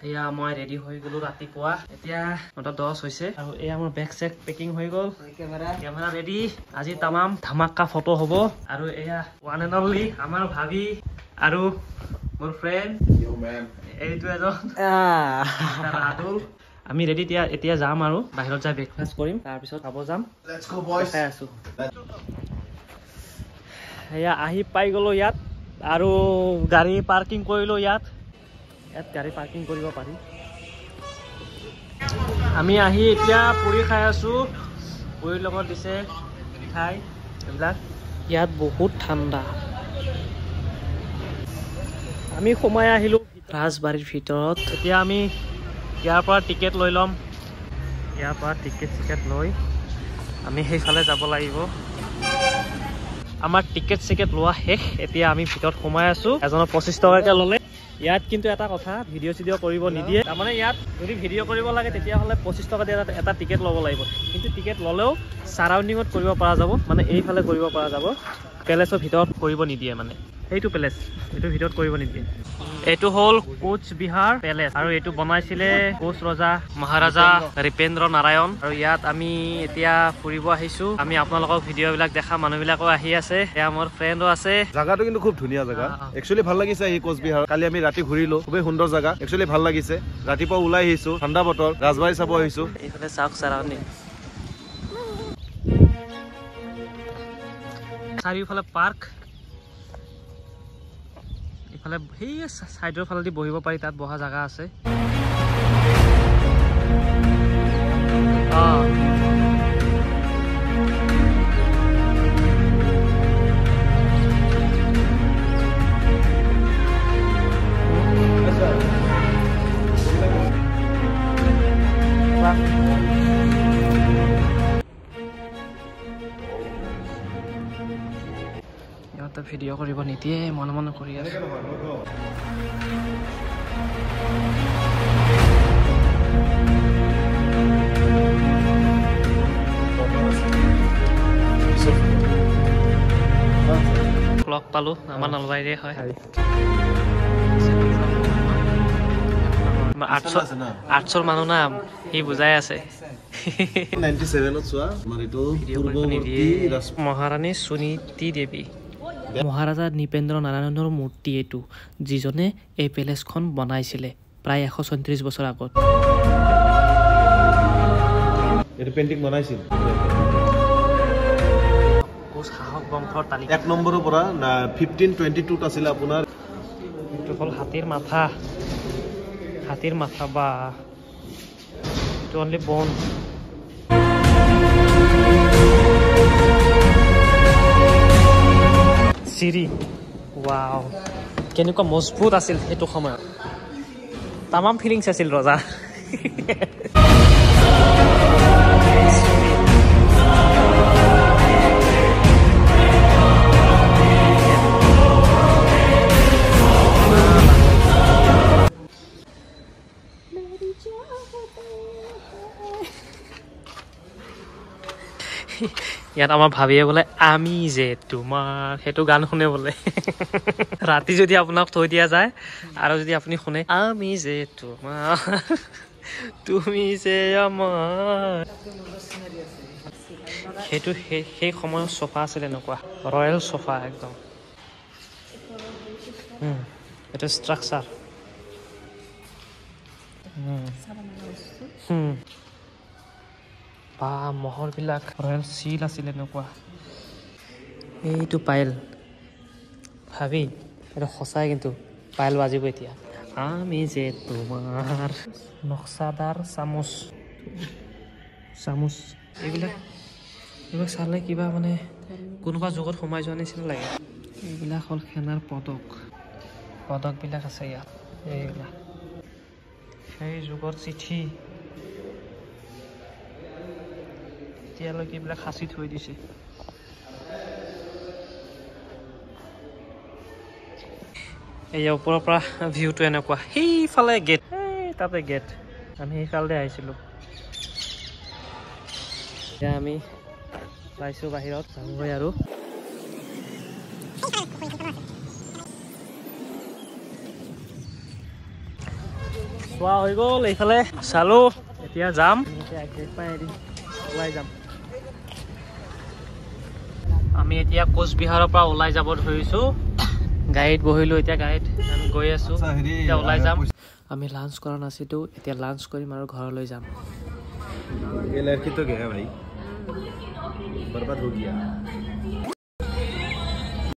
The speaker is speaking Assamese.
এয়া মই ৰেডি হৈ গ'লো ৰাতিপুৱা। এতিয়া 9:10 হৈছে আৰু এয়া মোৰ বেগ চেগ পেকিং হৈ গ'ল, কেমেৰা ৰেডি। আজি তামাম ধামাকা ফটো হ'ব। আৰু এয়া ওৱান এণ্ড অনলি আমাৰ ভাবি আৰু মোৰ ফ্ৰেণ্ড এইটো এজন ৰাতুল। আমি ৰেডি, এতিয়া যাম আৰু বাহিৰত যাই ব্ৰেকফাষ্ট কৰিম, তাৰপিছত খাব যাম। খাই আছো। এয়া আহি পাই গ'লো ইয়াত আৰু গাড়ী পাৰ্কিং কৰিলোঁ ইয়াত। ইয়াত গাড়ী পাৰ্কিং কৰিব পাৰি। আমি আহি এতিয়া পুৰি খাই আছো, পুৰিৰ লগত দিছে মিঠাই এইবিলাক। ইয়াত বহুত ঠাণ্ডা। আমি সোমাই আহিলোঁ ৰাজবাৰীৰ ভিতৰত। এতিয়া আমি ইয়াৰ পৰা টিকেট লৈ ল'ম। ইয়াৰ পৰা টিকেট চিকেট লৈ আমি সেইফালে যাব লাগিব। আমাৰ টিকেট চিকেট লোৱা শেষ, এতিয়া আমি ভিতৰত সোমাই আছোঁ। এজনৰ 25 টকাকৈ ল'লে। ইয়াত কিন্তু এটা কথা, ভিডিঅ' চিডিঅ' কৰিব নিদিয়ে। তাৰমানে ইয়াত যদি ভিডিঅ' কৰিব লাগে তেতিয়াহ'লে 25 টকা দি এটা টিকেট ল'ব লাগিব। কিন্তু টিকেট ল'লেও ছাৰাউণ্ডিঙত কৰিব পৰা যাব, মানে এইফালে কৰিব পৰা যাব। পেলেচৰ ভিতৰত কৰিব নিদিয়ে, মানে সেইটো পেলেচ এইটো ভিতৰত কৰিব নিদিয়ে। এইটো হ'ল কোচ বিহাৰ পেলেচ আৰু এইটো বনাইছিলে কোচ ৰজা মহাৰাজা ৰিপেন্দ্ৰ নাৰায়ণ। আৰু ইয়াত আমি এতিয়া ফুৰিব আহিছো। আমি আপোনালোকক ভিডিঅ' বিলাক দেখা মানুহবিলাকো আহি আছে। এয়া মোৰ ফ্ৰেণ্ডো আছে। জাগাটো কিন্তু খুব ধুনীয়া জাগা, একচুৱেলি ভাল লাগিছে আহি কোচ বিহাৰ। কালি আমি ৰাতি ঘূৰিলো, খুবেই সুন্দৰ জাগা, একচুৱেলি ভাল লাগিছে। ৰাতিপুৱা ওলাই আহিছো, ঠাণ্ডা বতৰ, ৰাজবাৰী চাব আহিছো। এইফালে চাওক চাৰাউণ্ডিং, চাৰিওফালে পাৰ্ক। ইফালে সেই চাইডৰ ফালেদি বহিব পাৰি, তাত বহা জাগা আছে। সিহঁতে ভিডিঅ' কৰিব নিদিয়ে, মনে মনে কৰি আছে। লগ পালো, আমাৰ নলবাৰীৰে হয়। আৰ্টছৰ মানুহ না, সি বুজাই আছে। মহাৰাণী সুনীতি দেৱী, মহাৰাজা নৃপেন্দ্ৰ নাৰায়ণৰ মূৰ্তি এইটো, যিজনে এই পেলেচখন বনাইছিলে প্ৰায় 136 বছৰ আগত। এইটো পেইণ্টিং বনাইছিল কোচ শাসক বংশৰ তালিকা 1 নম্বৰৰ পৰা 1522 আছিলে আপোনাৰ। এইটো হ'ল হাতীৰ মাথা, হাতীৰ মাথা বা এইটো অনলি বন। চিৰি, ৱাও, কেনেকুৱা মজবুত আছিল সেইটো সময়ত। তামাম ফিলিংছ আছিল ৰজা। ইয়াত আমাৰ ভাবিয়ে বোলে আমি যে তোমাৰ সেইটো গান শুনে বোলে। ৰাতি যদি আপোনাক থৈ দিয়া যায় আৰু যদি আপুনি শুনে আমি যে তোমাৰ তুমি যে আমাৰ, সেইটো সেই সময়ত চোফা আছিল এনেকুৱা ৰয়েল চোফা একদম। এইটো ষ্ট্ৰাকচাৰ। বা মহৰবিলাক ৰয়েল চিল আছিল এনেকুৱা। এইটো পায়েল ভাবি, এইটো সঁচাই কিন্তু পায়েল বাজিব এতিয়া। আমি যে তোমাৰ নক্সাদাৰ চামুচ, চামুচ এইবিলাক এইবিলাক চালে কিবা মানে কোনোবা যুগত সোমাই যোৱা নিচিনা লাগে। এইবিলাক হ'ল সেনাৰ পদক, পদকবিলাক আছে ইয়াত। এইবিলাক সেই যুগৰ চিঠি, এতিয়ালৈকে এইবিলাক সাঁচি থৈ দিছে। এই ওপৰৰ পৰা ভিউটো এনেকুৱা। সেইফালে গেট, এই তাতে গেট, আমি সেইফালে আহিছিলোঁ। এতিয়া আমি পাইছোঁ বাহিৰত যামগৈ আৰু। চোৱা হৈ গ'ল, এইফালে চালো, এতিয়া যাম, এতিয়া পাই এদিন ওলাই যাম। আমি এতিয়া কোচবিহাৰৰ পৰা ওলাই যাব ধৰিছোঁ, গাড়ীত বহিলোঁ, এতিয়া গাড়ীত আমি গৈ আছোঁ, এতিয়া ওলাই যাম। আমি লাঞ্চ কৰা নাছিলোঁ, এতিয়া লাঞ্চ কৰিম আৰু ঘৰলৈ যাম। ये लड़की तो गया भाई, बर्बाद हो गया।